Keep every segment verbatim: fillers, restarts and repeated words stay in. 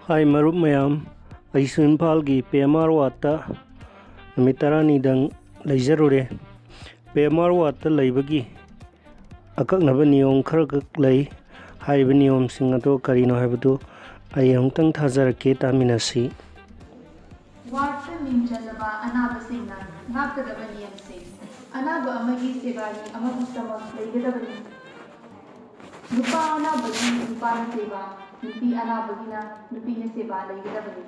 ꯍꯥꯏ ꯃꯔꯨꯞ ꯃꯌꯥꯝ, ꯑꯩꯁꯨ ꯏꯝꯐꯥꯜꯒꯤ ꯄꯤ ꯑꯦꯝ ꯑꯥꯔ ꯋꯥꯔꯗꯇ ꯅꯨꯃꯤꯠ ꯇꯔꯥꯅꯤꯗꯪ ꯂꯩꯖꯔꯨꯔꯦ꯫ ꯄꯤ ꯑꯦꯝ ꯑꯥꯔ ꯋꯥꯔꯗꯇ ꯂꯩꯕꯒꯤ ꯑꯀꯛꯅꯕ ꯅꯤꯌꯣꯝ ꯈꯔꯈꯛ ꯂꯩ꯫ ꯍꯥꯏꯔꯤꯕ ꯅꯤꯌꯣꯝꯁꯤꯡ ꯑꯗꯨ ꯀꯔꯤꯅꯣ ꯍꯥꯏꯕꯗꯨ ꯑꯩ ꯑꯃꯨꯛꯇꯪ ꯊꯥꯖꯔꯛꯀꯦ, ꯇꯥꯃꯤꯟꯅꯁꯤ꯫ ꯋꯥꯔꯗꯇ ꯃꯤꯡ ꯆꯜꯂꯕ ꯑꯅꯥꯕꯁꯤꯡꯅ ꯉꯥꯛꯀꯗꯕ ꯅꯤꯌꯝꯁꯤꯡ꯫ ꯑꯅꯥꯕ ꯑꯃꯒꯤ ꯁꯦꯕꯥꯔꯤ ꯑꯃꯈꯛꯇꯃꯛ ꯂꯩꯒꯗꯕꯅꯤ꯫ ꯅꯨꯄꯥ ꯑꯅꯥꯕꯒꯤ ꯅꯨꯄꯥꯅ ꯁꯦꯕꯥ, ꯅꯨꯄꯤ ꯑꯅꯥꯕꯒꯤꯅ ꯅꯨꯄꯤꯅ ꯁꯦꯕꯥ ꯂꯩꯒꯗꯕꯅꯤ꯫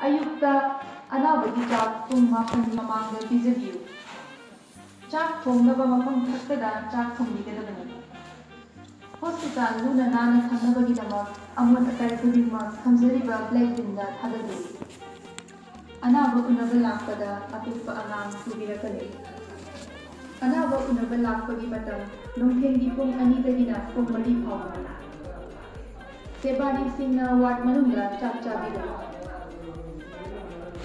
ꯑꯌꯨꯛꯇ ꯑꯅꯥꯕꯒꯤ ꯆꯥꯛ ꯄꯨꯡ ꯃꯥꯄꯟ ꯃꯃꯥꯡꯗ ꯄꯤꯖꯕꯤꯌꯨ꯫ ꯆꯥꯛ ꯊꯣꯡꯅꯕ ꯃꯐꯝ ꯈꯛꯇꯗ ꯆꯥꯛ ꯊꯣꯡꯕꯤꯒꯗꯕꯅꯤ꯫ ꯍꯣꯁꯄꯤꯇꯥꯜ ꯂꯨꯅ ꯅꯥꯟꯅ ꯊꯝꯅꯕꯒꯤꯗꯃꯛ ꯑꯃꯣꯠ ꯑꯀꯥꯏ ꯈꯨꯗꯤꯡꯃꯛ ꯊꯝꯖꯔꯤꯕ ꯕ꯭ꯂꯦꯛ ꯕꯤꯟꯗ ꯊꯥꯗꯕꯤꯌꯨ꯫ ꯑꯅꯥꯕ ꯎꯅꯕ ꯂꯥꯛꯄꯗ ꯑꯄꯤꯛꯄ ꯑꯉꯥꯡ ꯄꯨꯕꯤꯔꯛꯀꯅꯤ꯫ ꯑꯅꯥꯕ ꯎꯅꯕ ꯂꯥꯛꯄꯒꯤ ꯃꯇꯝ ꯅꯨꯡꯊꯤꯜꯒꯤ ꯄꯨꯡ ꯑꯅꯤꯗꯒꯤꯅ ꯄꯨꯡ ꯃꯔꯤ ꯐꯥꯎꯕꯅꯤ꯫ ꯁꯦꯕꯥꯔꯤꯁꯤꯡꯅ ꯋꯥꯔꯗ ꯃꯅꯨꯡꯗ ꯆꯥꯛ ꯆꯥꯕꯤꯒꯅꯨ꯫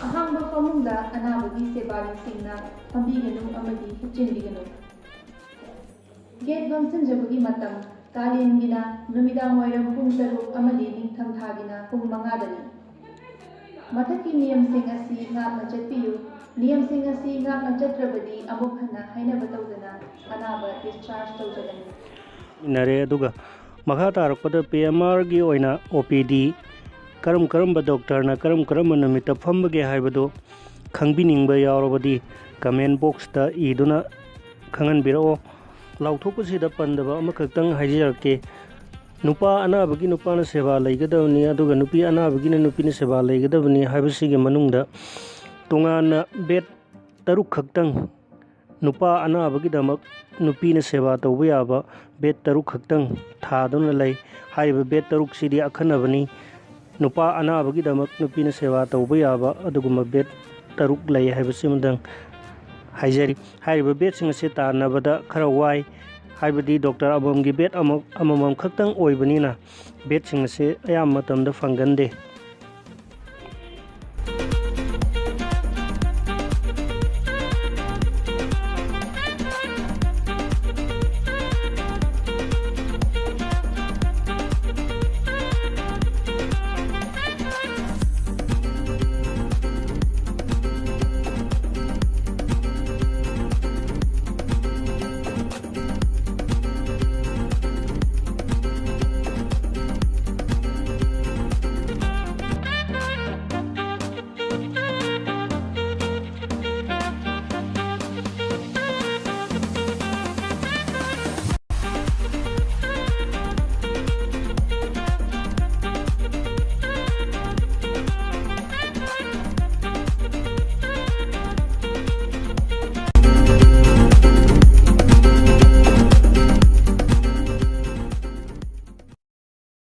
ꯑꯍꯥꯡꯕ ꯐꯃꯨꯡꯗ ꯑꯅꯥꯕꯒꯤ ꯁꯦꯕꯥꯔꯤꯁꯤꯡꯅ ꯐꯝꯕꯤꯒꯅꯨ ꯑꯃꯗꯤ ꯍꯤꯞꯆꯤꯟꯕꯤꯒꯅꯨ꯫ ꯒꯦꯠ ꯂꯣꯟꯁꯤꯟꯖꯕꯒꯤ ꯃꯇꯝ ꯀꯥꯂꯦꯟꯒꯤꯅ ꯅꯨꯃꯤꯗꯥꯡ ꯋꯥꯏꯔꯝ ꯄꯨꯡ ꯇꯔꯨꯛ ꯑꯃꯗꯤ ꯅꯤꯡꯊꯝꯊꯥꯒꯤꯅ ꯄꯨꯡ ꯃꯉꯥꯗꯅꯤ꯫ ꯃꯊꯛꯀꯤ ꯅꯤꯌꯝꯁꯤꯡ ꯑꯁꯤ ꯉꯥꯛꯅ ꯆꯠꯄꯤꯌꯨ꯫ ꯅꯤꯌꯝꯁꯤꯡ ꯑꯁꯤ ꯉꯥꯛꯅ ꯆꯠꯇ꯭ꯔꯕꯗꯤ ꯑꯃꯨꯛ ꯍꯟꯅ ꯍꯥꯏꯅꯕ ꯇꯧꯗꯅ ꯑꯅꯥꯕ ꯗꯤꯁꯆꯥꯔꯖ ꯇꯧꯖꯒꯅꯤ꯫ ꯏꯟꯅꯔꯦ, ꯑꯗꯨꯒ ꯃꯈꯥ ꯇꯥꯔꯛꯄꯗ ꯄꯤ ꯑꯦꯝ ꯑꯥꯔꯒꯤ ꯑꯣꯏꯅ ꯑꯣ ꯄꯤ ꯗꯤ ꯀꯔꯝ ꯀꯔꯝꯕ ꯗꯣꯛꯇꯔꯅ ꯀꯔꯝ ꯀꯔꯝꯕ ꯅꯨꯃꯤꯠꯇ ꯐꯝꯕꯒꯦ ꯍꯥꯏꯕꯗꯨ ꯈꯪꯕꯤꯅꯤꯡꯕ ꯌꯥꯎꯔꯕꯗꯤ ꯀꯃꯦꯟ ꯕꯣꯛꯁꯇ ꯏꯗꯨꯅ ꯈꯪꯍꯟꯕꯤꯔꯛꯑꯣ꯫ ꯂꯥꯎꯊꯣꯛꯄꯁꯤꯗ ꯄꯟꯗꯕ ꯑꯃꯈꯛꯇꯪ ꯍꯥꯏꯖꯔꯛꯀꯦ꯫ ꯅꯨꯄꯥ ꯑꯅꯥꯕꯒꯤ ꯅꯨꯄꯥꯅ ꯁꯦꯕꯥ ꯂꯩꯒꯗꯕꯅꯤ, ꯑꯗꯨꯒ ꯅꯨꯄꯤ ꯑꯅꯥꯕꯒꯤꯅ ꯅꯨꯄꯤꯅ ꯁꯦꯕꯥ ꯂꯩꯒꯗꯕꯅꯤ ꯍꯥꯏꯕꯁꯤꯒꯤ ꯃꯅꯨꯡꯗ ꯇꯣꯉꯥꯟꯅ ꯕꯦꯗ ꯇꯔꯨꯛ ꯈꯛꯇꯪ, ꯅꯨꯄꯥ ꯑꯅꯥꯕꯒꯤꯗꯃꯛ ꯅꯨꯄꯤꯅ ꯁꯦꯕꯥ ꯇꯧꯕ ꯌꯥꯕ ꯕꯦꯗ ꯇꯔꯨꯛ ꯈꯛꯇꯪ ꯊꯥꯗꯨꯅ ꯂꯩ꯫ ꯍꯥꯏꯔꯤꯕ ꯕꯦꯗ ꯇꯔꯨꯛꯁꯤꯗꯤ ꯑꯈꯟꯅꯕꯅꯤ꯫ ꯅꯨꯄꯥ ꯑꯅꯥꯕꯒꯤꯗꯃꯛ ꯅꯨꯄꯤꯅ ꯁꯦꯕꯥ ꯇꯧꯕ ꯌꯥꯕ ꯑꯗꯨꯒꯨꯝꯕ ꯕꯦꯗ ꯇꯔꯨꯛ ꯂꯩ ꯍꯥꯏꯕꯁꯤꯃꯗꯪ ꯍꯥꯏꯖꯔꯤ꯫ ꯍꯥꯏꯔꯤꯕ ꯕꯦꯗꯁꯤꯡ ꯑꯁꯤ ꯇꯥꯟꯅꯕꯗ ꯈꯔ ꯋꯥꯏ, ꯍꯥꯏꯕꯗꯤ ꯗꯣꯛꯇꯔ ꯑꯃꯃꯝꯒꯤ ꯕꯦꯗ ꯑꯃ-, ꯑꯃꯃꯝ ꯈꯛꯇꯪ ꯑꯣꯏꯕꯅꯤꯅ ꯕꯦꯗꯁꯤꯡ ꯑꯁꯤ ꯑꯌꯥꯝꯕ ꯃꯇꯝꯗ ꯐꯪꯒꯟꯗꯦ꯫